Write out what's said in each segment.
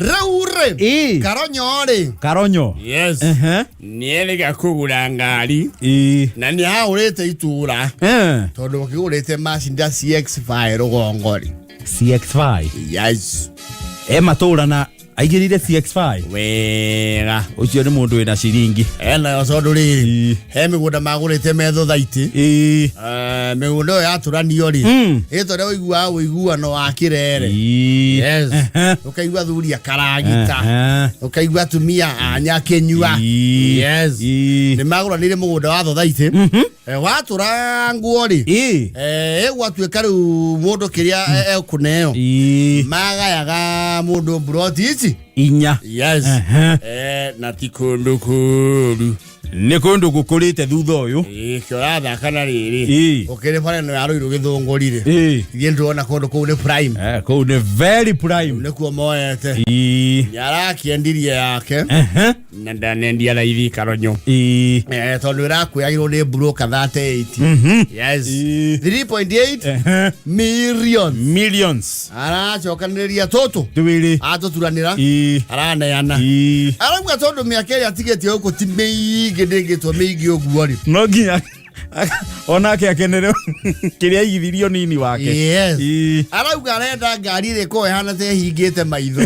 Rĩu rĩ, Ĩ. Karonyo rĩ, Karonyo. Yes. Ehe. Nĩerĩga kũgũra ngari Ĩ. na nĩ ahũrĩte itũra Eh. tondũ akĩgũrĩte Mazda CX-5 rũgongo rĩ. CX5. Yes. E matũra na aigĩrĩire CX5. Wega. Ũcio nĩ mũndũ wĩna ciringi. Enayo tondũ rĩrĩ, Ĩ. he mĩgũnda magũrĩte me thothaitĩ. Ĩ. Eh, mĩgũnda ĩyo yatũranio rĩ, ĩta ũrĩa ũiguaga ũiguano wa kĩrere. Ĩ. Yes. Ehe. Ũkaigua thuri akaragita. Ehe. Ũkaigua atumia a nyakĩnyua. Ĩ. Yes. Ĩ. Nĩ magũranire mũgũnda wa thothaitĩ. Eh, watũrangwo rĩ, Ĩ. eh, ĩgwatuĩka rĩu mũndũ kĩrĩa ekũneo Ĩ. magayaga mũndũ mburoti ici. Inya. Yes. Ehe. Eh, na ti kũndũ kũũru. Nĩ kũndũ gũkũrĩte thutha ũyũ. Ĩ, kĩo ũrathaka na rĩrĩ Ĩ. ũkĩrĩ bara ĩno ya Rũirũ Gĩthũngũri rĩ, Ĩ. ithuĩ ndĩrona kũndũ kũu nĩ prime. Eh, kũu nĩ very prime. Nĩkuo moete. Ĩ. Nĩarakĩendirie yake Ehe. na ndanendia raithi Karonyo. Ĩ. Eh, tondũ ĩrakuagĩrwo nĩ broker 38. Yes. Ĩ. 3.8 Ehe. million. Millions. Aracokanĩrĩria tũtũ Twĩrĩ. atũturanĩra Ĩ. araneana. Ĩ. Arauga tondũ mĩaka ĩrĩa atigĩtie gũkũ ti mĩingĩ, ndĩngĩtwo mĩingĩ ũguo rĩ. No nginya onake akenere kĩrĩa aigithirio nini wake. Yes. Ĩ. Arauga arenda ngari ĩrĩa ĩkorwo ĩhana ta ĩhingĩte maitho.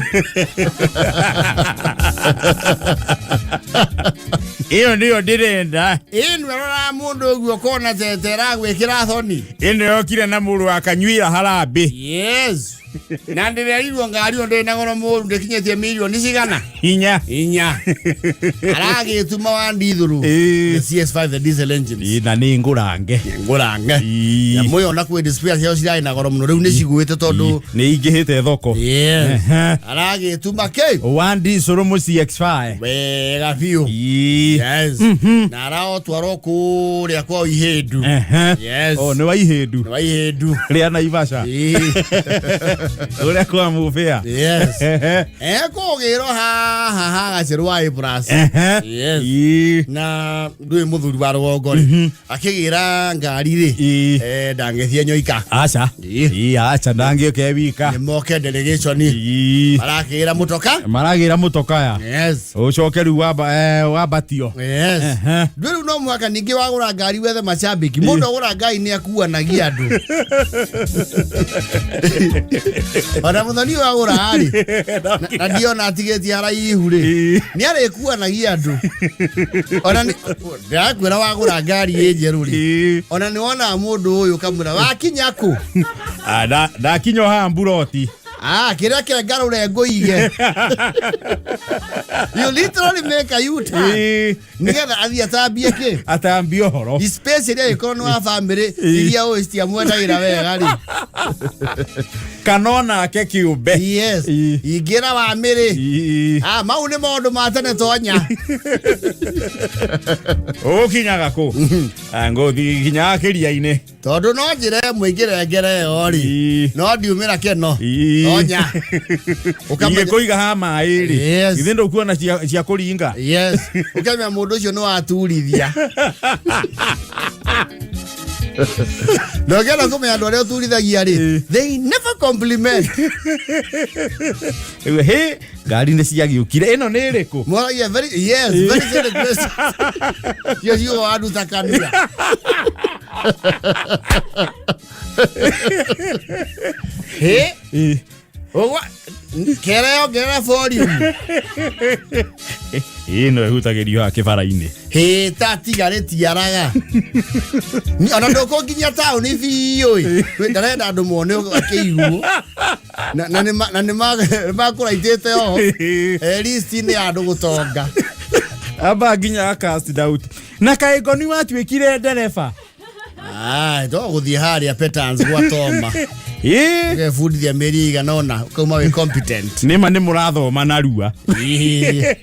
Ĩyo nĩyo ndĩrenda. Ĩnu aroraga mũndũ ũguo ũkona tete ĩragwĩkĩra thoni. Ĩno yokire na mũrũ wa kanyuira harambĩ. Yes. Na ndĩrerirwo ngari ĩyo ndĩrĩ na goro mũru, ndĩkinyĩtie mirioni cigana? Inya. Inya. Aragĩtuma wa ndithũrũ. Ĩ. The CS5, the diesel engines. Ĩ, na nĩ ngũrange. Ngũrange. Ĩ. Nyamũ ĩyo na kwĩ display ciao cirarĩ na goro mũno, rĩu nĩ cigũĩte tondũ Nĩ ingĩhĩte thoko. Yes. Ehe. Aragĩtuma kĩ? One diesel mu CX5. Wega biũ. Ĩ. Yes. Na araotwarwo kũrĩa kwa Ihĩndu. Ehe. Yes. Oh, nĩ wa Ihĩndu. Nĩ wa Ihĩndu. Rĩa Naivasha. Ĩ. Ũrĩa kwa mũbĩa. Yes. Ehe. Ekũgĩrwo haha hagacerwo wa A plus. Ehe. Yes. Ĩ. Na ndũĩ mũthuri wa rũgongo rĩ, akĩgĩra ngari rĩ, Ĩ. eh, ndangĩthie nyoika. Aca. Ĩ. Ĩ, aca ndangĩũka e wika. Nĩ moke delegation. Ĩ. Marakĩgĩra mũtoka. Maragĩra mũtokaya. Yes. Ũcoke rĩu wamba eh, wambatio. Yes. Ehe. Ndũĩ rĩu no mũhaka ningĩ wagũra ngari wethe macambĩki. Mũndũ agũra ngari nĩ akuanagia andũ. Ona mũthoni ũyũ agũra rĩ, na ndiona atigĩtie haraihu rĩ, Ĩ. nĩ arĩkuanagia andũ. Ona nĩ- ndĩrakwĩra wagũra ngari ĩ njerũ rĩ, Ĩ. ona nĩ wonaga mũndũ ũyũ ũkamwĩra wakinya kũ? Ah, ndakinya o haha mburoti. Ah, kĩrĩa kĩngarũre ngũige. You literally make a U-turn. Ĩ. Nĩgetha athiĩ atambie kĩ? Atambie ũhoro. Space ĩrĩa ĩkorwo nĩ wa family iria ũĩ citiamwendagĩra wega rĩ. Kana onake kĩũmbe. Yes. Ĩ. Ingĩra wa mĩrĩ. Ĩ. Ah, mau nĩ maũndũ ma tene tonya. Ũgũkinyaga kũ? Ah, ngũthiĩ nginya kĩria-inĩ. Tondũ no njĩra ĩmwe ingĩrengera ĩyo rĩ, Ĩ. no ndiumĩra kĩno. Ĩ. Tonya. Ũkamenya- Ingĩkũiga ha maĩ rĩ, Yes. githĩ ndũkuona cia kũringa? Yes. Ũkamenya mũndũ ũcio nĩ waturithia. Na ũngĩenda kũmenya andũ arĩa ũturithagia rĩ, Ĩ. they never compliment. Rĩu, hĩ, ngari nĩ ciagĩũkire, ĩno nĩ ĩrĩkũ? Moragia very, yes, very silly question. Cio ciugo waruta kanua. Hĩ? Ĩ. Ũgwa kere ongerera volume. Ĩno ĩhutagĩrio haha kĩbara-inĩ. Hĩ, ta tiga rĩtiaraga. Ona ndũkũnginyia taũni biũ ĩ. Ndarenda andũ mone akĩiguo. Na nĩ makũraitĩte oho. Eh, list-inĩ ya andũ gũtonga. Amba nginya cast out. Na kaĩ ngoni watuĩkire ndereba? Ah, to gũthiĩ harĩa Petans gwa Toma. Ĩ. Ũgebundithia mĩeri ĩigana ũna ũkauma wĩ competent. Nĩma nĩ mũrathoma narua. Ĩĩ.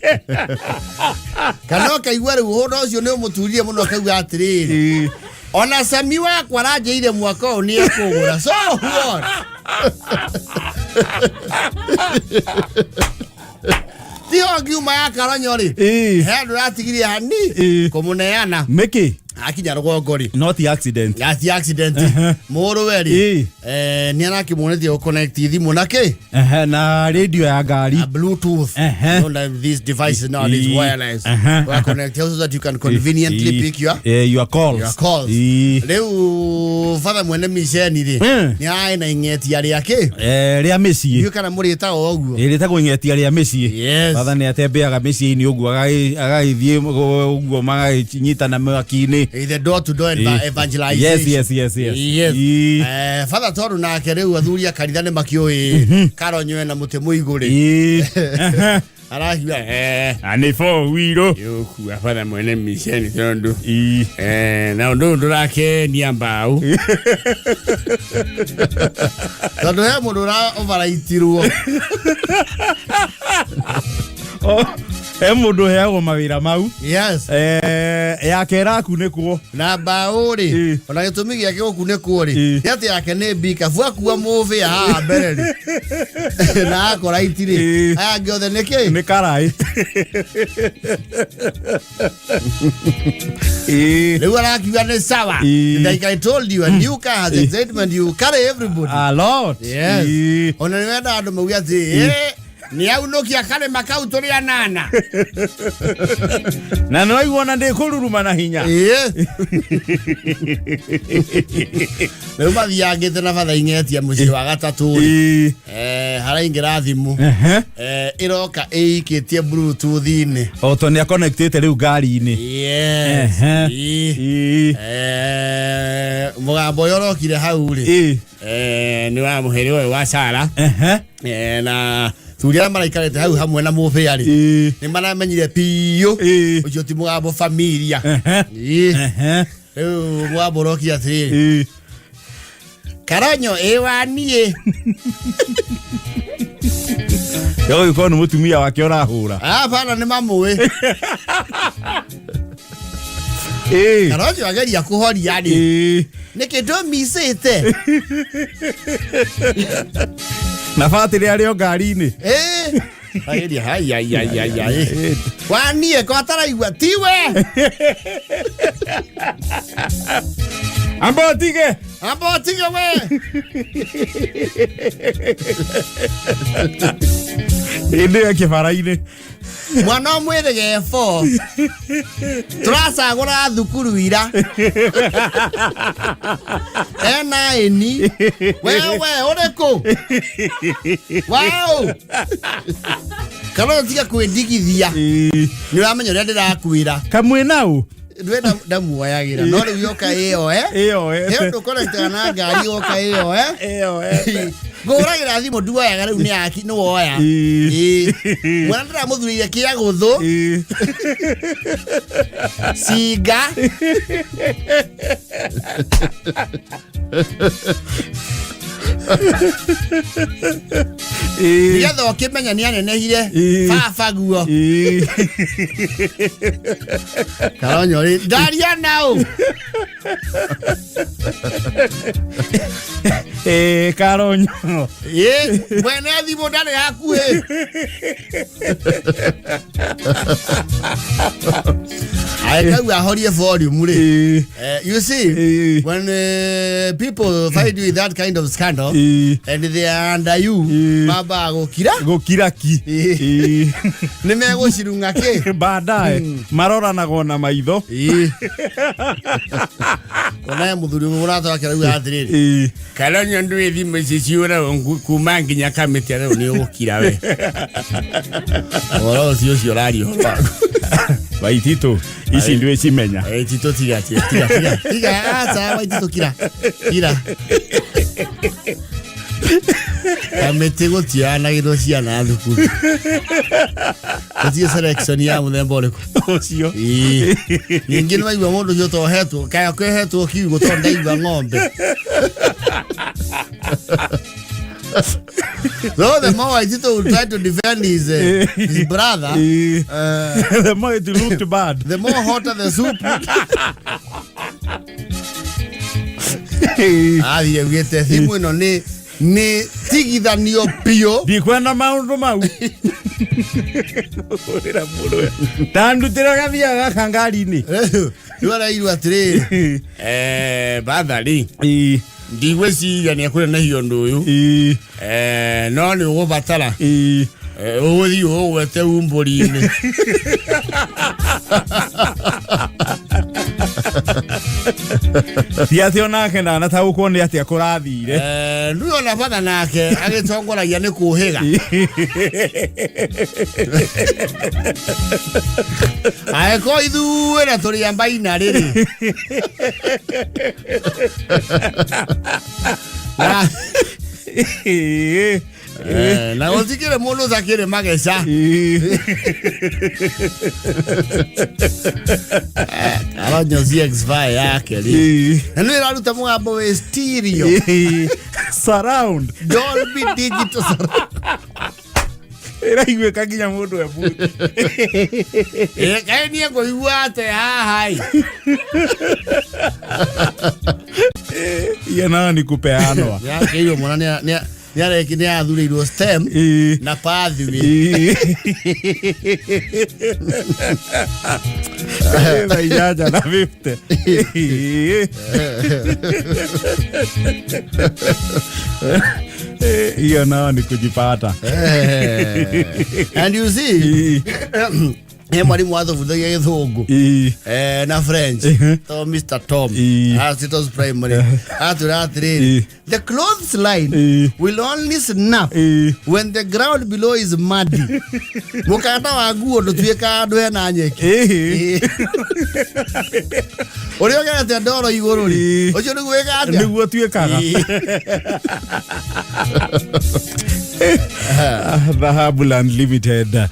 Kana ũkaigua rĩu ũndũ ũcio nĩ ũmũturirie mũno akauga atĩrĩrĩ, Ĩ. ona Sami wakwa aranjĩire mwaka ũyũ nĩ ekũgũra. So what? Tiho ngiuma ya Karonyo rĩ, Ĩ. he andũ ratigirie hani Ĩ. kũmũneana. Nĩkĩ? Akinya rũgongo rĩ, Not the accident. Ati accident. Mũrũwe rĩ, nĩ arakĩmuonetie gũconnect thimũ na kĩ? Ehe, na radio ya ngari. A Bluetooth. You know that these devices nowadays, wireless. Wa connect so that you can conveniently pick your Your calls. Your calls. Rĩu batha mwene miceni rĩ, nĩ ararĩ na ing'etia rĩake. Rĩa mĩciĩ. Ndiũĩ kana mũrĩtaga ũguo. Rĩtagwo ing'etia rĩa mĩciĩ. Yes. Batha nĩ atembeaga mĩciĩ-inĩ ũguo, agagĩthiĩ ũguo magakĩnyitana mwaki-inĩ. The door to door evangelization. Yes. Yes. Father tondũ nake rĩu athuri a kanitha nĩ makĩũĩ karonywe na mũtĩ mũigũ rĩ, arakiuga Na nĩ four wheel. Yũkua batha mwene miceni tondũ na ũndũ ũyũ ndũrakenia mbaũ. Tondũ he mũndũ ũra overaitirwo. Oh, he mũndũ ũheagwo mawĩra mau. Yake ĩrakunĩkwo. Na mbaũ rĩ, ona gĩtũmi gĩake gũkunĩkwo rĩ, nĩ atĩ yake nĩ mbikabu, akua mũbĩa haha mbere rĩ, na akora itirĩ. Aya angĩ othe nĩ kĩ? Nĩ karaĩ. Rĩu arakiuga nĩ sawa. Like I told you, a new car has excitement, you carry everybody. A lot. Yes. Ona nĩ wenda andũ mauge atĩ nĩ aunũkia karĩma kau tũrĩ anana. Na nĩ waigua ona ndĩkũruruma na hinya. Rĩu mathiangĩte na batha ing'etia mũciĩ wa gatatũ rĩ, haraingĩra thimũ. Ĩroka ĩikĩtie bluetooth-inĩ. O to nĩ akonektĩte rĩu ngari-inĩ. Yes. Mũgambo ũyũ ũrokire hau rĩ, nĩ wa mũhĩrĩ ũyũ wa Sara. Na thuri arĩa maraikarĩte hau hamwe na mũbĩa rĩ, nĩ maramenyire biũ ũcio ti mũgambo familia. Rĩu mũgambo ũrokire atĩrĩrĩ, Karonyo ĩ wa niĩ. Gũgĩkorwo nĩ mũtumia wake ũrahũra. Hapana, nĩ mamũĩ. Karonyo ageria kũhoria rĩ, nĩkĩ ndũmicĩte? Na batĩrĩ arĩ o ngari-inĩ. Ageria hai ai ai ai ai wa niĩ ko ataraigua tiwe. Amba ũtige. Amba ũtige we. Hĩndĩ ĩyo kĩbara-inĩ. Mwana ũmwĩrĩge fo tũracagũra thukuru ira ena ĩni wewe ũrĩkũ waũ kana tiga kwĩndigithia. Nĩ ũramenya ũrĩa ndĩrakwĩra. Kamwe nau. Ndwe ndamuoyagĩra no rĩu yoka ĩyo Ĩyo ĩyo ndũkonektaga na ngari yoka ĩyo Ĩyo ngũragĩra thimũ nduoyaga rĩu nĩ yaki nĩ woya. Mwana ndĩramũthurĩire kĩa gũthũ cinga. Nĩgetha ũkĩmenya nĩ anenehire baba guo. Karonyo rĩ, ndaria nao. Karonyo. Mwene thimũ ndarĩ hakuhĩ. Ae kau ahorie volume rĩ. You see, when people find you with that kind of scandal and they are under you, mambaga gũkira. Gũkira ki. Nĩ megũcirung'a kĩ. Baadaye maroranagwo na maitho. Onaye mũthuri ũmwe mũrata wake arauga atĩrĩrĩ, Karonyo ndwĩ thimũ ici ciũragwo kuma nginya kamĩtĩ rĩu nĩ ũgũkira we. Ũhoro ũcio ũcio ũraria ũhoro waku. Waititũ ici ndwĩ cimenya. Waititũ tiga tiga tiga tiga tiga aca Waititũ kira kira. Kamĩtĩ gũtianagĩrwo ciana thukuru. Gũtirĩ selection ya mũthemba ũrĩkũ. Ũcio. Ningĩ nĩ waigua mũndũ ũcio tohetwo kaya kehetwo kiugo tondũ ndaigua ng'ombe. So the more Waititũ will try to defend his brother, The more it looked bad. the more hotter the soup. Athiĩ augĩte thimũ ĩno nĩ Nĩ tigithanio biũ. Ndikwenda maũndũ mau. Kũhũrĩra mũrũwe. Ta ndutĩra gathiaga gaka ngari-inĩ. Rĩu arairwo atĩrĩrĩ, Bathari Ĩĩ, ndigwĩciria nĩ ekũnenehia ũndũ ũyũ. Ĩĩ, No nĩ ũgũbatara ĩĩ. Ũgũthiĩ ũgwete umbũri-inĩ. Ti atĩ onake ndanataũkwo nĩ atĩa kũrathire. Rĩu ona batha nake agĩtongoragia nĩ kũhĩga angĩkorwo ithuĩ na tũrĩ ambaina rĩrĩ na na gũtikĩrĩ mũndũ ũtakĩrĩ mageca. Aronyo CX5 yake rĩ na nĩ ĩraruta mũgambo wĩ stereo. Surround. Dolby Digital surround. Ĩraiguĩka nginya mũndũ e buti. Kaĩ niĩ ngũigua atĩ haha ĩ? Iyo nayo ni kupeanwa. Yakĩirwo mwana nĩ athurĩirwo stem na pathway. Thaa 8:50. Hiyo nayo ni kujipata. And you see, he mwarimu wathobuthagia gĩthũngũ na French to Mr Tom Sitos Primary atwĩra atĩrĩrĩ, "The clothes line will only snap when the ground below is muddy." Mũkanda wa nguo ndũtuĩkaga andũ hena nyeki. Ũrĩa ũgerete ndoro igũrũ rĩ, ũcio nĩguo wĩkaga atĩa? Nĩguo tuĩkaga. Dhahabu Land Limited.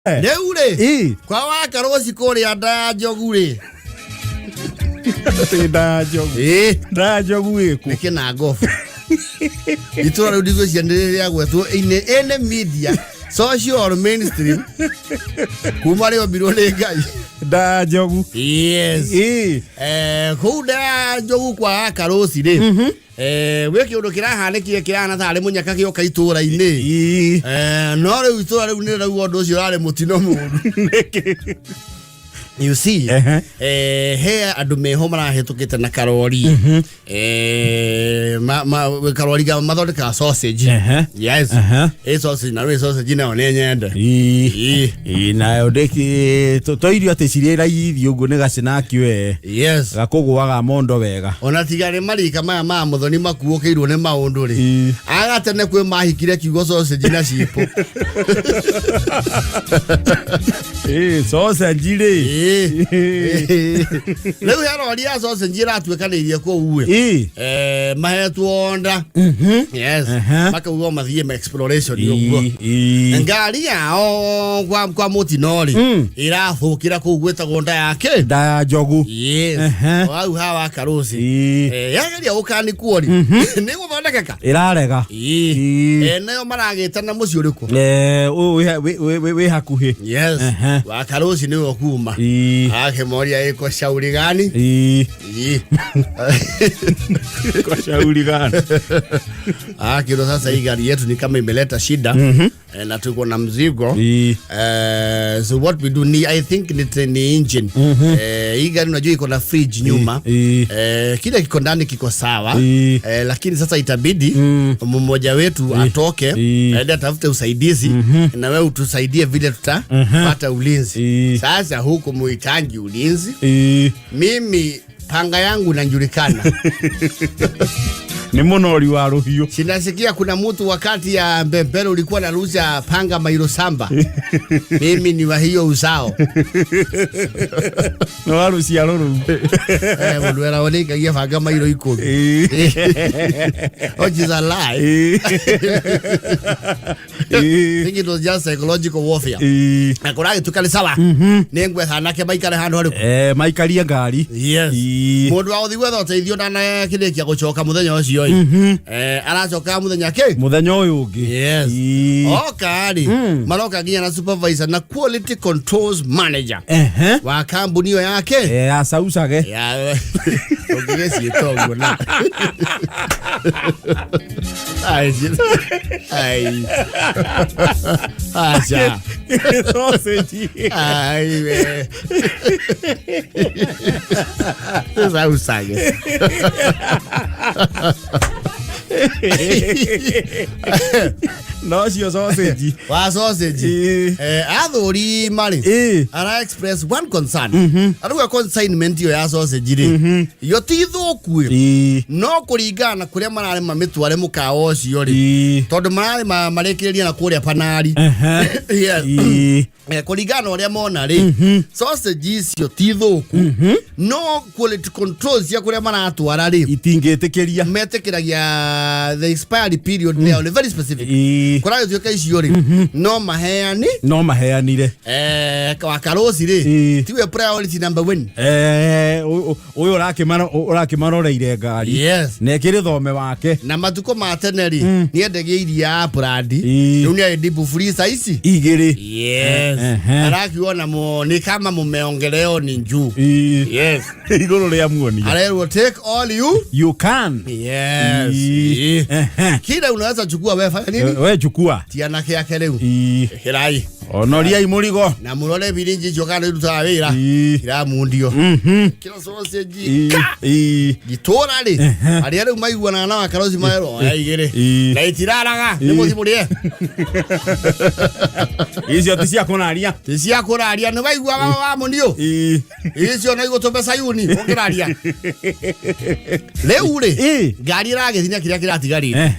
Rĩu rĩ, kwa wakarũci kũrĩa nda ya njogu rĩ. Ĩ, nda ya njogu? Nda ya njogu ĩkũ? Nĩ kĩnangobu itũra rĩu ndigwĩciria nĩ rĩagwetwo in any media, social or mainstream, kuma rĩombirwo nĩ Ngai. Nda ya njogu? Yes. Kũu nda ya njogu kwa wakarũci rĩ, gwĩ kĩũndũ kĩrahanĩkire kĩrahana tarĩ mũnyaka gĩoka itũra-inĩ. No rĩu itũra rĩu nĩ rĩrauga ũndũ ũcio ũrarĩ mũtino mũru. You see, he andũ meho marahĩtũkĩte na karori, karori ga mathondekaga sausage. Yes. Ĩ sausage na rĩ sausage nayo nĩ nyende. Ĩĩ, nayo ndĩki to irio atĩ cirĩ raithi ũguo nĩ gacinaki we gakũgũaga mondo wega. Ona tiga nĩ marika maya ma mũthoni makuũkĩirwo nĩ maũndũ rĩ, agatene kwĩ mahikire kiugo sausage na cipo. Ĩĩ, sausage rĩ. Rĩu he rori ya sausage ĩratuĩkanĩirie kũu ĩ. Mahetwo onda, yes, makauga mathiĩ ma exploration ũguo. Ngari yao kwa mũtino rĩ, ĩrathũkĩra kũu gwĩtagwo nda yake. Nda ya njogu. Yes. O hau hawa karũci. Yageria gũkanikwo rĩ, nĩ gũthondekeka. Ĩrarega. Nayo maragĩtana mũciĩ ũrĩkũ? Ũyũ wĩ hakuhĩ. Yes. Wa karũci nĩwe kuma. Akĩmoria ĩko shauri gani. Ĩĩ. Kwa shauri gani? Akĩrwo sasa hii gari yetu ni kama imeleta shida, na tuko na mzigo. So what we do ni, I think ni engine. Hii gari unajua iko na fridge nyuma. Kile kiko ndani kiko sawa. Lakini sasa itabidi mmoja wetu atoke aende atafute usaidizi na wewe utusaidie vile tutapata ulinzi. Sasa huku muhitaji ulinzi. Mimi panga yangu inajulikana. Nĩ mũnori wa rũhiũ. Sinasikia kuna mtu wakati ya mbembele ulikuwa narusha panga mailo samba. Mimi ni wa hiyo uzao. Nĩ wa rũciaro rũu. Mundu eraonekagia banga mairo 10. Which is a lie. I think it was just psychological warfare. Na kũragĩtuĩka nĩ sawa. Nĩ ngwetha anake maikare handũ harĩkũ. Maikarie ngari. Yes. Mũndũ wa gũthiĩ gwetha ũteithio ndanakĩrĩkia gũcoka mũthenya ũcio ũcio ĩ, aracoka mũthenya kĩ? Muthenya ũyũ ũngĩ. Yes. Ii. Oka rĩ, maroka nginya na supervisor na quality controls manager wa kambuni ĩyo yake. Ya saucage. Ya, ũngĩgĩciĩta ũguo na Ai, ai. Acha. Sausage. Ai, we. Saucage. No cio sausage. Wa sausage. Ii. Athuri marĩ Ii. ara express one concern, arauga consignment ĩyo ya sausage rĩ, yo ti thũku ĩ, no kũringana na kũrĩa mararĩma mĩtware mũkawa ũcio rĩ, tondũ mararĩma marĩkĩrĩria na kũrĩa panari. Yes. Kũringana na ũrĩa mona rĩ, sausage icio ti thũku, no quality control cia kũrĩa maratwara rĩ, Itingĩtĩkĩria. Metĩkĩragia the expiry period mm. Nĩ very specific. Kũragĩtuĩka icio rĩ, no maheani. No maheanire. Wa karũci rĩ, tiwe priority number one. Ũyũ ũrakĩmaroreire ngari na ĩkĩrĩ thome wake. Na matukũ ma tene rĩ, nĩendagia iria ya brandi. Rĩu nĩ arĩ deep freezer ici igĩrĩ. Yes. Arakiuga namo ni kama mumeongeleo ni njuu. Yes. Igũrũ rĩa muonia. Arerwo, "Take all you you can." Yes. Kila unaweza chukua, wewe fanya nini? We chukua. Ti anake ake rĩu. Ĩrai. Onoriai mũrigo. Na mũrore birinji icio kana irutaga wĩra. Iramundio kila sausage. Gitũra rĩ, arĩa rĩu maiguanaga na wakaroci maerwo oya igĩrĩ na itiraraga nĩ mũthi mũrĩe. Icio ti cia kũraria. Ti cia kũraria, nĩ waigua wa mũniũ. Icio no igũtũme Sayuni ũngĩraria rĩu rĩ. Ngari ĩragĩthiĩ na kĩrĩa kĩratigarire.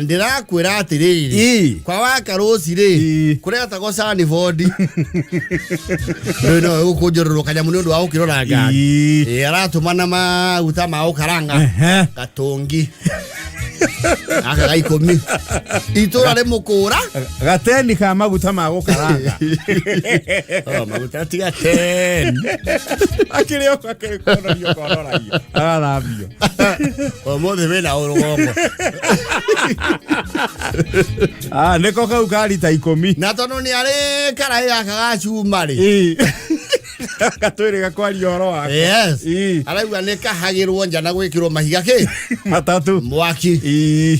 Ndĩrakwĩra atĩrĩrĩ, kwa wakarũci rĩ, kũretagwo Saniford, rĩu no gũkũnjũrũrwo kanyamũ nĩ ũndũ wa gũkĩrora ngari. Aratũmana maguta ma gũkaranga gatũngi gaka ga 10, itũra rĩmũkũra. Gateni ka maguta ma gũkaranga. Oh, maguta ti gateni. Akĩrĩ o akĩkonorio konoragia agathambio. Ũmũthĩ wĩna ũrũgongo. Ah, nĩko kau ka rita 10. Na tondũ nĩ arĩ karaĩ gaka ga cuma rĩ, Gatwĩrĩ gakwaria ũhoro wako. Yes. Arauga nĩ kahagĩrwo nja na gwĩkĩrwo mahiga kĩ matatũ mwaki.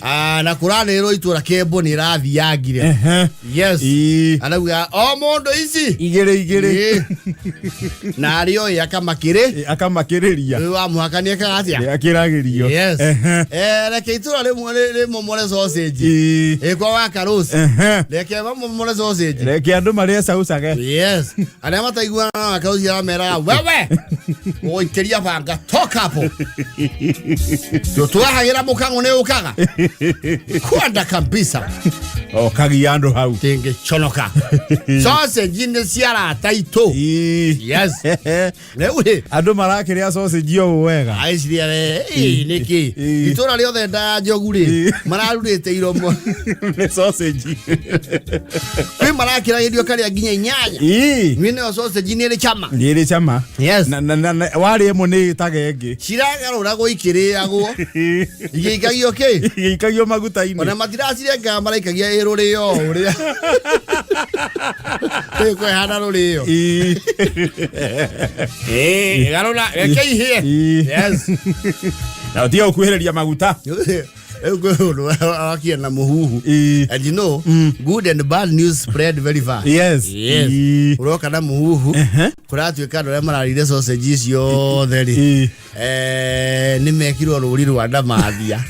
Ah, na kũranĩrwo itũra kembo nĩ ĩrathiangire. Yes. Arauga o mũndũ ici igĩrĩ igĩrĩ. Na arĩ oĩ akamakĩrĩ. Akamakĩrĩria. Rĩu wa mũhaka nĩ ekaga atĩa? Akĩragĩrio. Yes. Reke itũra rĩmwe rĩmomore sausage. Ĩ kwa wa karũci. Reke mamomore sausage. Reke andũ marĩe saucage. Yes. Arĩa mataiguanaga na wakarũci arameraga, "Wewe ũgũikĩria banga, toka hapo, tũtwahagĩra mũkang'o nĩ ũkaga kwanda kabisa." O kagia andũ hau. Tingĩconoka, sausage nĩ cia arata itũ. Yes, rĩu rĩ, Andũ marakĩrĩa sausage o ũũ wega. Aiciria nĩkĩ itũra rĩothe nda njogu rĩ mararurĩte iromo? Nĩ sausage. Kwĩ marakĩragĩrio karĩa nginya 8. Niĩ nayo sausage nĩ ĩrĩ cama. Nĩ ĩrĩ cama. Yes. Na warĩa ĩmwe nĩ ĩtaga ĩngĩ. Ciragarũragwo ikĩrĩagwo, igĩikagio kĩ? Igĩikagio maguta-inĩ. Ona matiracirengaga, maraikagia ĩ rũrĩo ũrĩa ĩkwehana rũrĩo. Garũra, reke ihĩe. Yes. Na ũtige gũkuhĩrĩria maguta. Rĩu kwĩ ũndũ wakia na mũhuhu. And you know, good and bad news spread very fast. Yes. Ũroka na mũhuhu, kũratuĩka andũ arĩa mararire sausage icio othe rĩ, nĩ mekirwo rũri rwa ndamathia.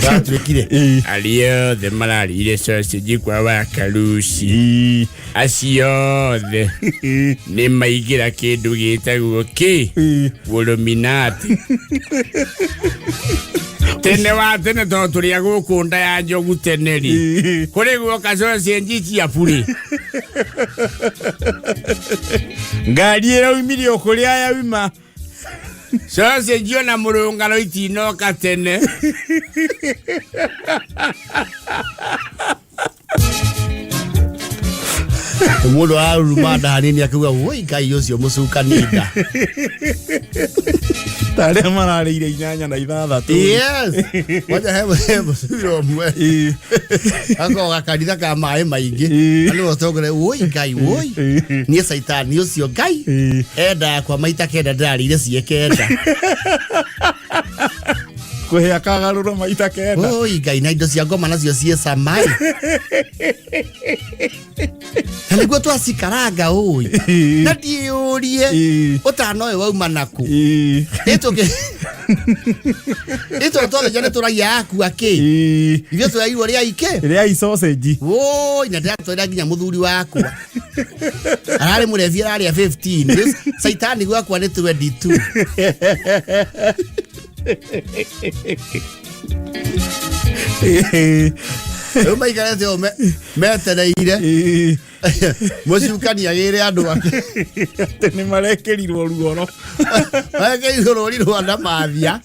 Kũratuĩkire Arĩa othe mararĩire sausage kwa wakaruci, acio othe nĩ maingĩra kĩndũ gĩtagwo kĩ Illuminati. Tene wa tene, tondũ tũrĩa gũkũ nda ya njogu tene rĩ, kũrĩ guoka sausage cia burĩ. Ngari ĩraumire o kũrĩa yauma. Sausage ona mũrũngaro itinoka tene. Mũndũ araruruma nda hanini akiuga, "Woi Ngai, ũcio mũcukani nda." Ta arĩa mararĩire inyanya na ithathatũ. Yes, kwanja he mũcura ũmwe akoragwo gakanitha ka maĩ maingĩ. Na nĩwe ũtongore, "Woi Ngai, woi niĩ caitani ũcio Ngai enda yakwa maita kenda, ndĩrarĩire cie kenda." Kũhĩa kagarũrwo maita kenda. Oi Ngai, na indo cia ngoma nacio ciĩ cama ĩ. Na nĩguo twacikaranga ũĩ na ndiĩyũrie ũtano ũyũ wauma naku. Ĩtũ twathĩnja nĩ tũragia akua kĩ ithuĩ tũrairwo rĩa ike. Rĩa sausage. Woi, na ndĩratwarĩra nginya mũthuri wakwa ararĩ mũrebi, ararĩa 15. Rĩu caitani gwakwa nĩ 22. Rĩu maikarĩte ũũ metereire mũcukani agĩre andũ ake. Atĩ nĩ marekĩrirwo ruoro. Marekĩrirwo rũri rwa ndamathia.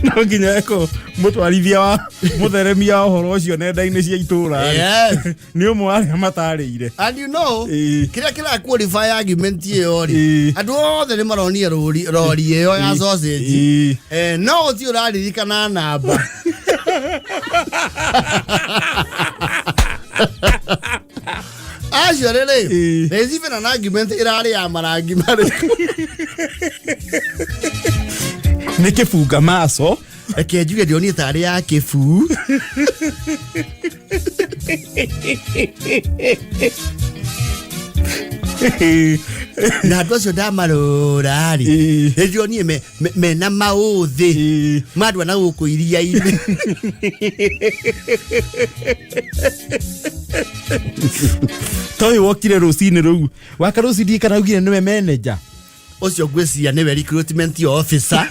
No nginya eko mũtwarithia wa mũtheremia wa ũhoro ũcio nenda-inĩ cia itũũra rĩ, nĩ ũmwe wa arĩa matarĩire. And you know, kĩrĩa kĩra qualify argument ĩyo rĩ, andũ othe nĩ maronire rũri rori ĩyo ya sausage. No gũtirĩ ũraririkana namba. Acio rĩrĩ, there is even an argument ĩrarĩ ya marangi marĩkũ. Nĩ kĩbunga maco. Reke njuge ndionire tarĩ ya kĩbuu. Na andũ acio ndamarora rĩ, nĩndionire mena maũthĩ ma andũ a na gũkũ iria-inĩ. Toyũ wokire rũcinĩ rũu waka rũcinĩ kana augire nĩwe manager. Ũcio ngwĩciria nĩwe recruitment officer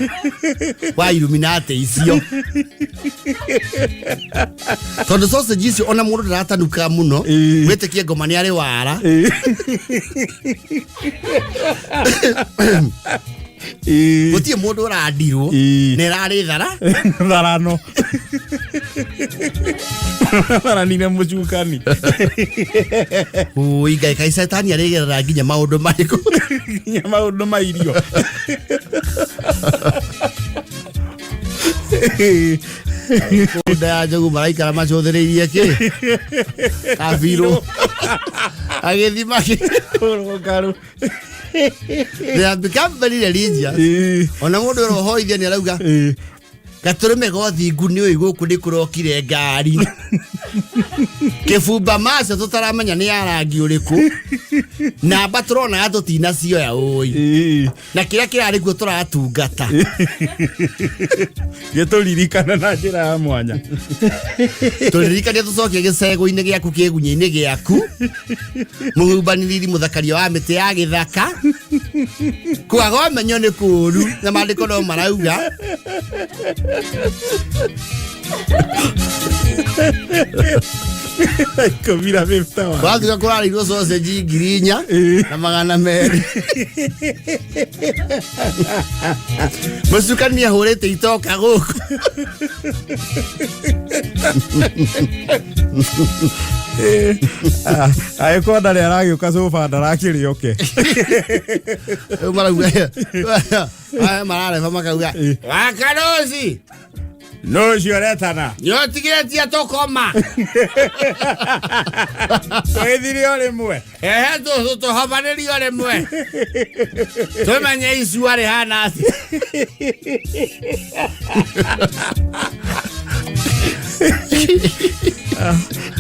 wa Illuminati icio, tondũ sausage icio ona mũndũ ndaratanuka mũno. Wĩtĩkie ngoma nĩ arĩ wara. Gũtirĩ mũndũ ũrandirwo. Na ĩrarĩ thara. Tharano tharanire mũcukani. Ui Ngai, kai caitani arĩgerera nginya maũndũ marĩkũ? Nginya maũndũ ma irio. Kũnda ya njogu maraikara macũthĩrĩirie kĩ kabirũ agĩthima kĩ. Rũngaru. They have become very religious. Ona mũndũ ũrĩa ũhoithia nĩ arauga gatũrũme gothingu nĩ ũĩ gũkũ nĩ kũrokire ngari kĩbumba macio tũtaramenya nĩ ya rangi ũrĩkũ, namba tũronaga tũtinacioya ũĩ na kĩrĩa kĩrarĩ kuo tũratungata. Gĩtũririkana na njĩra ya mwanya. Tũririkanie tũcokie gĩcego-inĩ gĩaku, kĩgunyĩ-inĩ gĩaku, mũhumbanĩrĩri mũthakaria wa mĩtĩ ya gĩthaka. Kwaga ũmenyo nĩ kũũru na maandĩko no marauga. 10:51. Wathiga kũrarĩirwo sausage 4200. Mũcukani ahũrĩte itoka gũkũ. Agĩkorwo ndarĩ aragĩũka cuba ndarakĩrĩ oke. Rĩu marauga aya marareba makauga Wakaroci. No ũcio ũretana. Nĩ ũtigĩtie tũkoma. Tũgĩthire o rĩmwe. Ehe, tũhobanĩrio rĩmwe tũmenye icua rĩhana atĩa.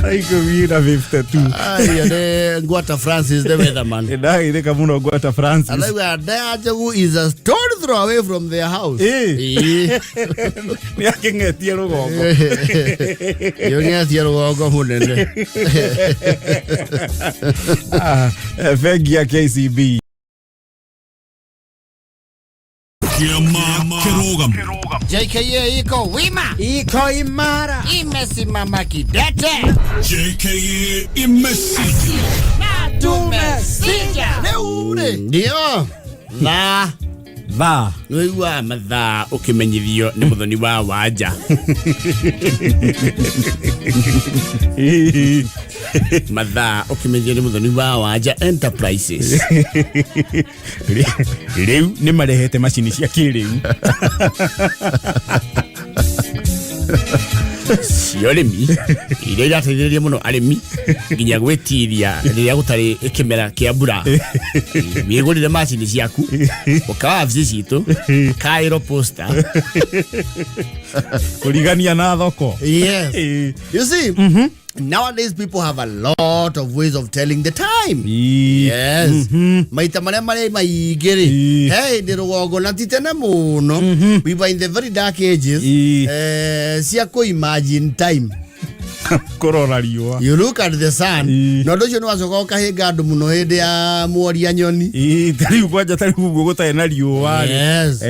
10:52. Aya nĩ Ngwata Francis the weatherman. Ndagĩrĩka mũno Ngwata Francis. Arauga Ndaya Njogu is a stone throw away from their house. Ĩ. Nĩ akĩng'etie rũgongo. Yũng'etie rũgongo mũnene. Ah, bengi ya KCB. Kĩama kĩrũgamo. JKA iko wima. Iko imara. Imesimama kidete. JKA imesija. Tumesija. Rĩu rĩ, ndio thaa Thaa. Nĩwaiguaga mathaa ũkĩmenyithio nĩ mũthoni wa wanja. Mathaa ũkĩmenyithio nĩ mũthoni wa Wanja Enterprises. Rĩu nĩ marehete macini cia kĩrĩu. Cia ũrĩmi iria irateithĩrĩria mũno arĩmi nginya gwĩtiria rĩrĩa gũtarĩ kĩmera kĩa mbura. Wĩgũrĩre macini ciaku ũka wabici citũ Cairo Posta. Kũrigania na thoko. Yes. You see, nowadays people have a lot of ways of telling the time. Yes. Maita marĩa marĩ maingĩ rĩ, he hĩndĩ rũgongo na ti tene mũno, we were in the very dark ages, cia kũ imagine time. Kũrora riũa. You look at the sun. Na ũndũ ũcio nĩ wacoka ũkahĩnga andũ mũno hĩndĩ ya mworia nyoni. Ĩĩ, ta rĩu kwanja ta rĩu ũguo gũtarĩ na riũa rĩ. Yes.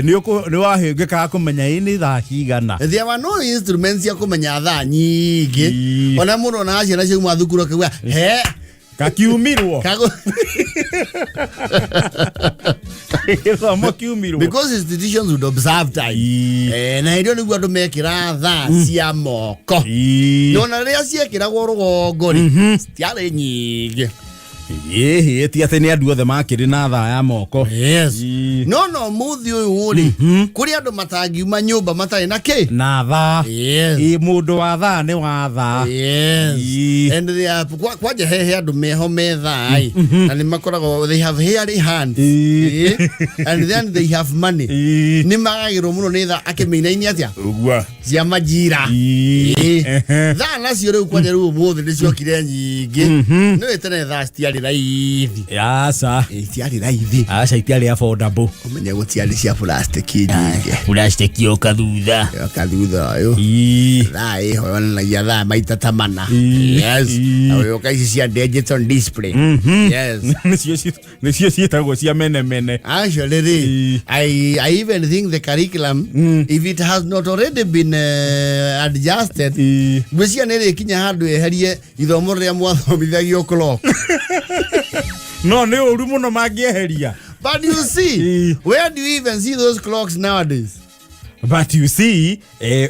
Nĩ wahĩngĩkaga kũmenya ĩ nĩ thaa cigana. There were no instruments cia kũmenya thaa nyingĩ. Ona mũndũ onaga ciana ciauma thukuru akauga he Kakiumirwo. Kago. Gĩthomo kiumirwo. Because institutions would observe time. Na hĩndĩ ĩyo nĩguo andũ mekĩra thaa cia moko. Na ona rĩrĩa ciekĩragwo rũgongo rĩ, citiarĩ nyingĩ. Ĩhĩ, ti atĩ nĩ andũ othe makĩrĩ na thaa ya moko. Yes. No no mũthĩ ũyũ rĩ, kũrĩ andũ matangiuma nyũmba matarĩ na kĩ? Na thaa. Yes. Ĩ, mũndũ wa thaa nĩ wa thaa. Yes. And they are, kwanja hehe andũ meho me thaa ĩ, na nĩ makoragwo they have hairy hands. And then they have money. Nĩ magagĩrwo mũno nĩ thaa akĩmĩinaini atĩa? Ũguo. Cia majira. Thaa nacio rĩu kwanja rĩu ũmũthĩ nĩ ciokire nyingĩ. Nĩ tene thaa citiarĩ raithi. Aca. Itiarĩ raithi. Aca, itiarĩ affordable. Ũmenye gũtiarĩ cia plastic nyingĩ. Plastic yoka thutha. Yoka thutha ũyũ. Thaa ĩho yonanagia thaa maita ta mana. Yes. Na ũyũka ici cia digital display. Yes. Nĩcio ciĩtagwo cia menemene. Actually, rĩ, I even think the curriculum, if it has not already been adjusted, ngwĩciria nĩ ĩrĩkinya handũ eherie ithomo rĩrĩa mwathomithagio clock. No nĩ ũru mũno mangĩeheria. But you see, where do you even see those clocks nowadays? But you see,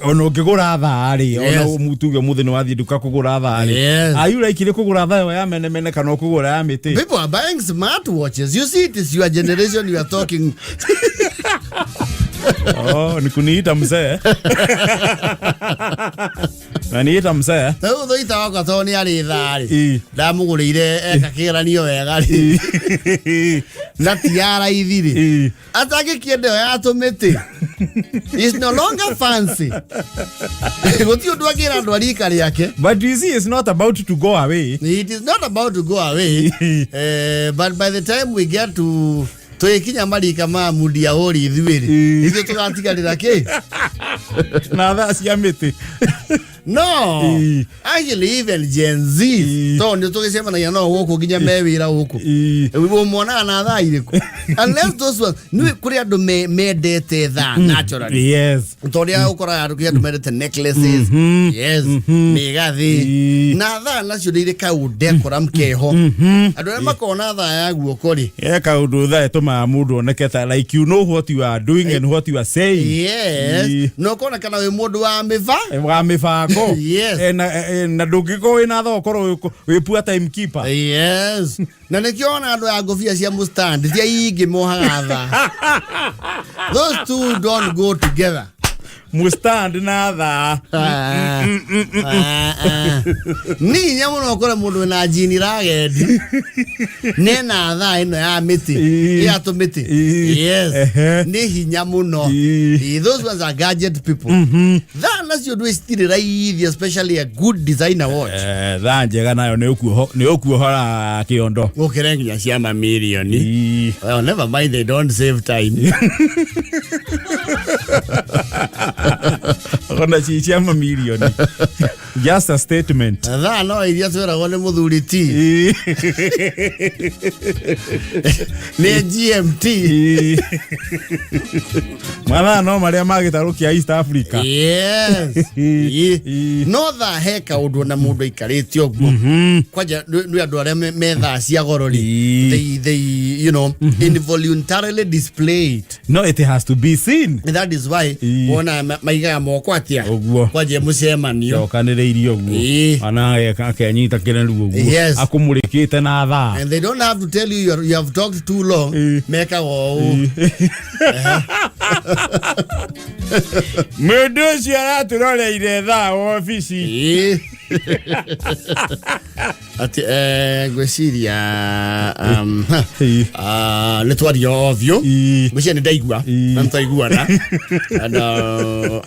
ona ũngĩgũra thaa rĩ, ona tuge ũmũthĩ nĩ wathiĩ nduka kũgũra thaa rĩ, are you likely kũgũra thaa ĩyo ya menemene kana ũkũgũra ya mĩtĩ? People are buying smartwatches. You see, it is your generation you are talking. Oh, ni kuniita mzee. Na niita mzee. Rĩu thũita wakwa tondũ nĩ arĩ thaa rĩ, ndamũgũrĩire eka kĩgeranio wega rĩ, na ti ya raithi rĩ, atangĩkĩenda ĩyo ya tũmĩtĩ. It's no longer fancy. Gũtirĩ ũndũ angĩra andũ a rika rĩake. But you see, it's not about to go away. It is not about to go away. But by the time we get to tũgĩkinya marika ma mundia ũri ithuĩ rĩ, ithuĩ tũgatigarĩra kĩ? Na thaa cia mĩtĩ. No, actually even Gen Z, tondũ nĩ tũgĩcemanagia nao gũkũ nginya me wĩra gũkũ. Ũmuonaga na thaa irĩkũ? Unless those ones, nĩ kũrĩ andũ mendete thaa naturally. Yes. Tondũ ũkoraga andũ kũrĩ andũ mendete necklaces, yes, mĩgathĩ. Na thaa nacio nĩ irĩ kaũndekora keho. Andũ arĩa makoragwo na thaa ya guoko rĩ, He kaũndũ thaa ĩtũmaga mũndũ oneke ta like you know what you are doing and what you are saying. Yes. Na ũkona kana wĩ mũndũ wa mĩba. Wa mĩbango. Yes. Na ndũngĩkorwo wĩna thaa ũkorwo wĩ poor timekeeper. Yes. Na nĩkĩo ona andũ a ngobia cia mũstand tia ingĩ mohaga thaa. Those two don't go together. Mũstand na thaa. Nĩ hinya mũno ũkore mũndũ wĩna jini ragendi nena thaa ĩno ya mĩtĩ ya tũmĩtĩ. Yes. Nĩ hinya mũno. Those ones are gadget people. Thaa nacio ndwĩ citirĩ raithi, especially a good designer watch. Thaa njega nayo nĩ ũkuohora kĩondo. Gũkĩre nginya cia mamirioni. Well, never mind, they don't save time. Ona ci cia mamirioni. Just a statement. Thaa no iria tweragwo nĩ mũthuri ti nĩ GMT. Mathaa no marĩa ma gĩtarũ kĩa East Africa. Yes. Ĩ. No thaa he kaũndũ ona mũndũ aikarĩte ũguo kwanja nĩ andũ arĩa me thaa cia goro rĩ, they involuntarily display it. No, it has to be seen. And that is why wona maigaga moko atia Ũguo. kwanja mũcemanio. Cokanĩrĩirie ũguo. Ana akenyita kĩreru ũguo. Akũmũrĩkĩte na thaa. And they don't have to tell you you have talked too long. Mekaga ũũ. Mũndũ ũcio aratũroreire thaa wabici. Atĩ ngwĩciria nĩ twaria o biũ. Ngwĩciria nĩ ndaigua na nĩ twaiguana, and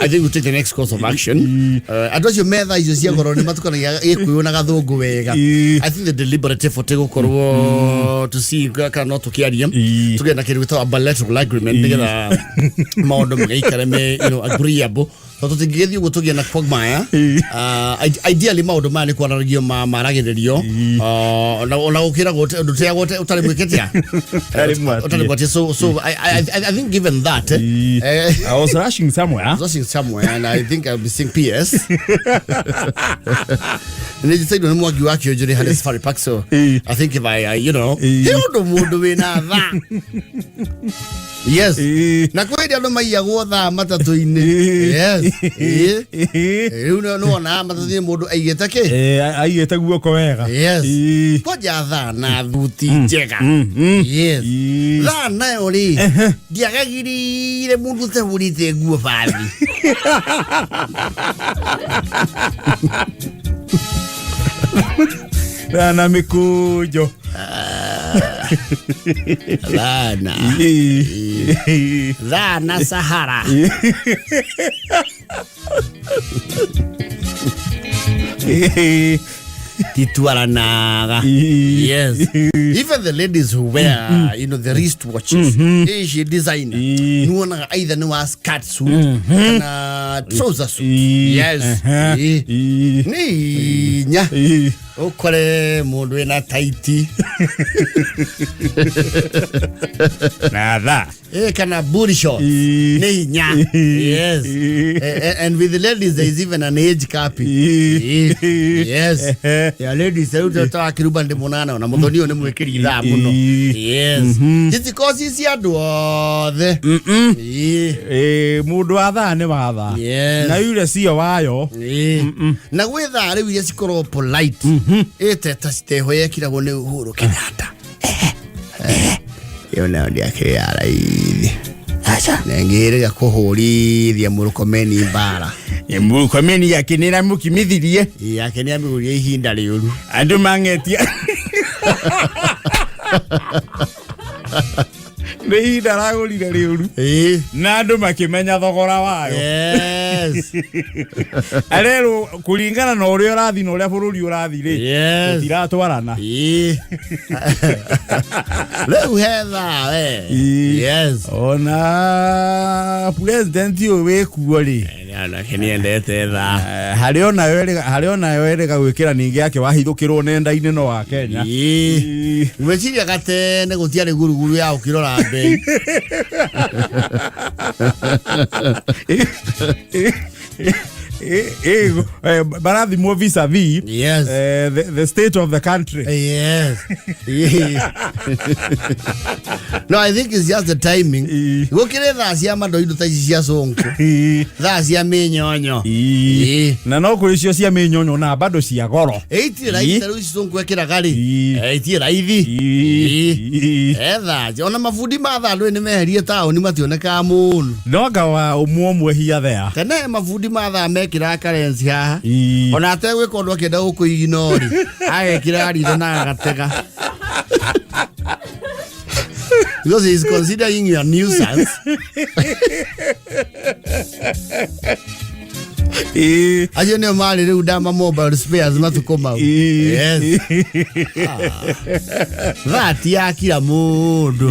I think we take the next course of action. Andũ acio metha icio cia goro nĩ matukanagia gĩkũyũ na gathũngũ wega. I think the deliberate effort ĩgũkorwo to see kana no tũkĩarie tũgĩe na kĩndũ gĩtagwo bilateral agreement nĩgetha maũndũ magaikare me agreeable, tondũ tũtingĩgĩthiĩ ũguo tũgĩe na quagmire. Ideally maũndũ maya nĩ kwaragĩrio maragĩrĩrio. Ona gũkĩragwo ũndũ ũteagwo ũtarĩ mwĩkĩtia. Ũtarĩ mwatie. Ũtarĩ mwatie. So I think given that I was rushing somewhere. I was rushing somewhere and I think I'll be seeing PS. Nĩ njĩtairwo nĩ Mwangi wa Kĩũnjũrĩ harĩ Safari Park, so I think if I he ũndũ mũndũ wĩna thaa, yes. Na kwĩ hĩndĩ andũ maiyagwo thaa matatũ-inĩ. Yes. Rĩu nĩ wonaga matatũ-inĩ mũndũ aigĩte kĩ. Aigĩte guoko wega. Yes. Kwanja thaa na thuti njega. Yes. Thaa nayo rĩ, ndiagagirire mũndũ ũtehũrĩte nguo bathi. Thaa na mĩkũnjo. Thana. Thana Sahara. Titwaranaga. Yes. Even the ladies who wear, the wristwatches, ici designer, nĩwonaga either nĩ wa skirt suit kana trouser suit. Yes. Nĩ inya ũkore mũndũ wĩna taiti na thaa kana booty shorts. Nĩ inya. Yes. And with the ladies there is even an age cap. Yes. Ya ladies rĩu ta kiruba ndĩ mũnana na mũthoni ũyũ nĩ mwĩkĩri thaa mũno. Yes. Citikorwo ci cia andũ othe. Mũndũ wa thaa nĩ wa thaa. Yes. Na yule sio wayo. Na gwĩ thaa rĩu iria cikoragwo polite ĩte ta citeho yekiragwo nĩ Uhuru Kenyatta. Ĩyo nayo ndĩakĩrĩ ya raithi. Aca. Na ĩngĩrĩga kũhũrithia Mũrũkomeni mbara. Mũrũkomeni akinĩra mũkimithirie. Yake nĩ amĩgũrire ihinda rĩũru. Andũ mang'etia nĩ ihinda aragũrire rĩũru na andũ makĩmenya thogora wayo. Arerwo kũringana na ũrĩa ũrathi na ũrĩa bũrũri ũrathi rĩ, tũtiratwarana. Rĩu he thaa we. Yes. Ona president ũyũ wĩkuo rĩ, Nake nĩendete thaa. Harĩ onayo ĩrĩga gwĩkĩra ningĩ yake wahithũkĩrwo nenda-inĩ no wa Kenya. Ngwĩciria gatene gũtiarĩ guruguru ya ũkĩrora mbei. Barathimwo vis-a-vis the state of the country. Yes. Yeah. No, I think it's just the timing. Gũkĩrĩ thaa cia mandoindo ta ici cia cũngũ. Thaa cia mĩnyonyo. Na no kũrĩ cio cia mĩnyonyo na bado cia goro. Itirĩ raithi ta rĩu ici cũngũ ekĩraga rĩ. Itirĩ raithi. Thaa ona mabundi ma thaa ndũĩ nĩ meherie taũni mationekaga mũno. No anga wa ũmwe ũmwe here there. Tene mabundi ma thaa mekĩraga karenci haha. Ona ategwĩka ũndũ akĩenda gũkũiginori agekĩra ritho na agatega. Because he is considering you a nuisance. Acio nĩo marĩ rĩu ndama mobile spares matukũ mau. Yes. Thaa ti ya kila mũndũ.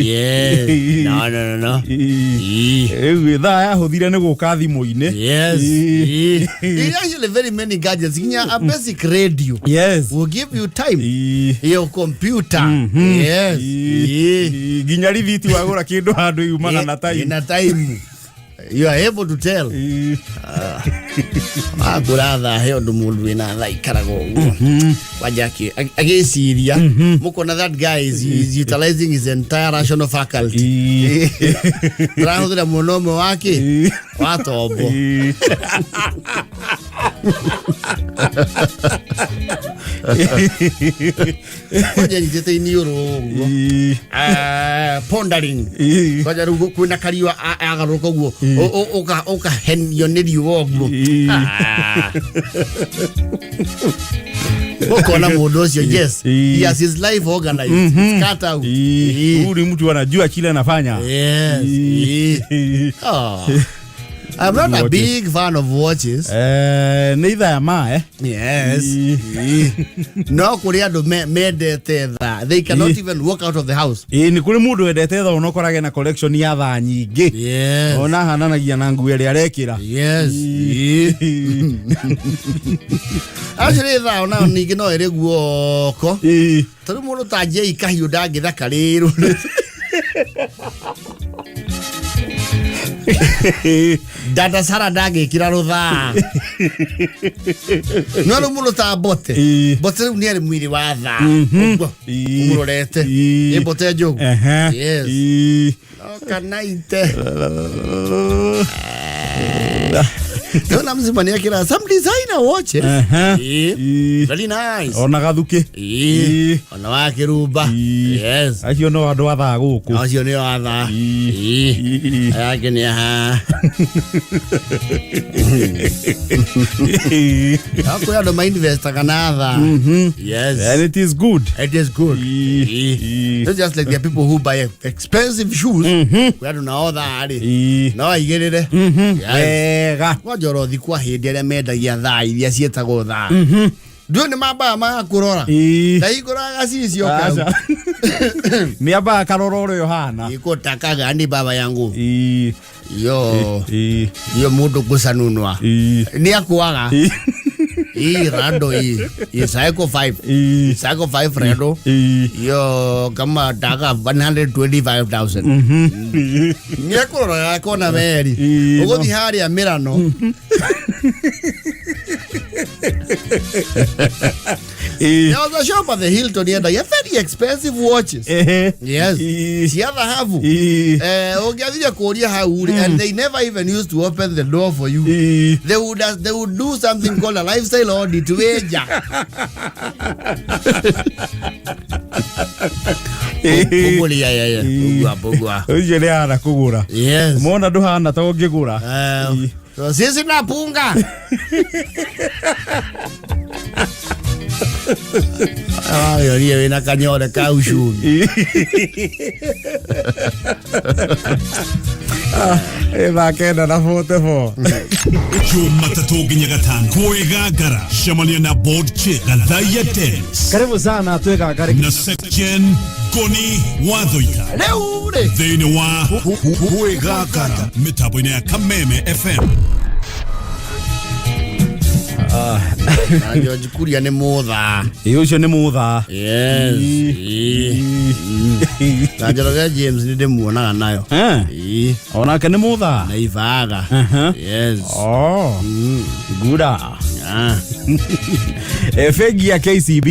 Yes. No, no, no, no. Ii. Rĩu thaa yahũthire nĩ gũka thimũ-inĩ. Yes. Ii. There are actually very many gadgets. Nginya a basic radio Yes. will give you time. Ii. Your computer. Yes. Ii. Ii. Ii. Nginya rithiti wagũra kĩndũ handũ yumaga na time. Ina time. You are able to tell. Ii. Wagũra thaa he ũndũ mũndũ wĩna thaa ikaraga ũguo kwanja agĩciria mũkona that guy is utilizing his entire rational faculty. Ii. Tũrahũthĩra mwena ũmwe wake wa tombo. Ii. Kwanja nyitĩte iniũrũ ũguo. Ii. Pondering. Ii. Kwanja rĩu kwĩna kariũa agarũrũka ũguo ũkahenio nĩ riũa ũguo. Ii. Ah. Ũkona mũndũ ũcio, yes, Ii. he has his life organized. It's cut out. Ii. Ii. Huyu ni mtu anajua kile anafanya. Yes. Ii. Ii. Oh. I'm not a Watches. big fan of watches. Eh, nĩ ithaa ma eh? Yes. Ii. Ii. No kũrĩ andũ mendete thaa. They cannot Ii. even walk out of the house. Ĩĩ nĩ kũrĩ mũndũ wendete thaa ona ũkorage na collection ya thaa nyingĩ. Yes. Ona ahananagia na nguo ĩrĩa arekĩra. Yes. Ii. Actually thaa ona ningĩ no ĩrĩ guoko. Ii. Tondũ mũndũ ta Jay Kahiũ ndangĩthakarĩrwo. Dada Sara ndangĩkĩra rũthaa. No rĩu mũndũ ta Mbote. Ii. Mbote rĩu nĩ arĩ mwĩrĩ wa thaa. Ũguo. Ii. Ũmũrorete. Ii. Nĩ Mbote Njogu. Ehe. Yes. Ii. No kanaite. Ndona mzima nĩ akĩra some designer watches. Ehe. Ii. Ii. Very nice. Ona gathuki. Ii. Ii. Ona wa kĩrumba. Ii. Yes. Acio no andũ a thaa gũkũ. Acio nĩo a thaa. Ii. Ii. Ii. Aya angĩ nĩ aha. Ii. No kwĩ andũ mainvestaga na thaa. Yes. And it is good. It is good. Ii. Ii. Ii. It's just like the people who buy expensive shoes. Kwĩ andũ nao thaa rĩ. Ii. No aigĩrĩre. Yes. Wega. Kwanja orothi kwa hĩndĩ arĩa mendagia thaa iria ciĩtagwo thaa. Ndũĩ nĩ mambaga magakũrora. Ii. Ndahingũraga gacicio kau. Aca. Nĩ ambaga karora ũrĩa ũhana. Ikutaka gani baba yangu? Ii. Yo, Ii. yo mundu kusanunwa. Ii. Ni akuaga. Ii. Hii rado hii. Hii Psycho 5. Ii. Psycho 5 rado. Ii. Yo kama taka 125,000. Ni akurora akona meri. Ii, no. Uguthi haria Mirano. Ii. There was a shop at the Hilton yendagia very expensive watches. Ehe. Yes. Ii. Cia thahabu. Ii. Ũngĩathire kũria hau rĩ, and they never even used to open the door for you. Ii. They would do something called a lifestyle audit wĩnja. Pugũria yeye. Pugua pugua. Ũcio nĩ ahana kũgũra. Yes. Mona ndũhana ta ũngĩgũra. So sisi napunga. Ayorie wĩna kanyore ka ucumi. Thaa 9 na 44. Jumatatũ nginya gatano kwĩgangara cemania na board chair Gathaia Dennis Karibu sana twĩgangare. Na Secgen Ngoni Wathoita Rĩu rĩ. thĩinĩ wa kwĩgangara mĩtambo-inĩ ya Kameme FM. Na George Kuria nĩ mũthaa. Ĩ ũcio nĩ mũthaa. Yes. Ĩ. Na Njoroge James nĩ ndĩmuonaga nayo. Eh, Ĩ. onake nĩ mũthaa. Na ibaga. Yes. Oh, guda. Ah. Bengi ya KCB.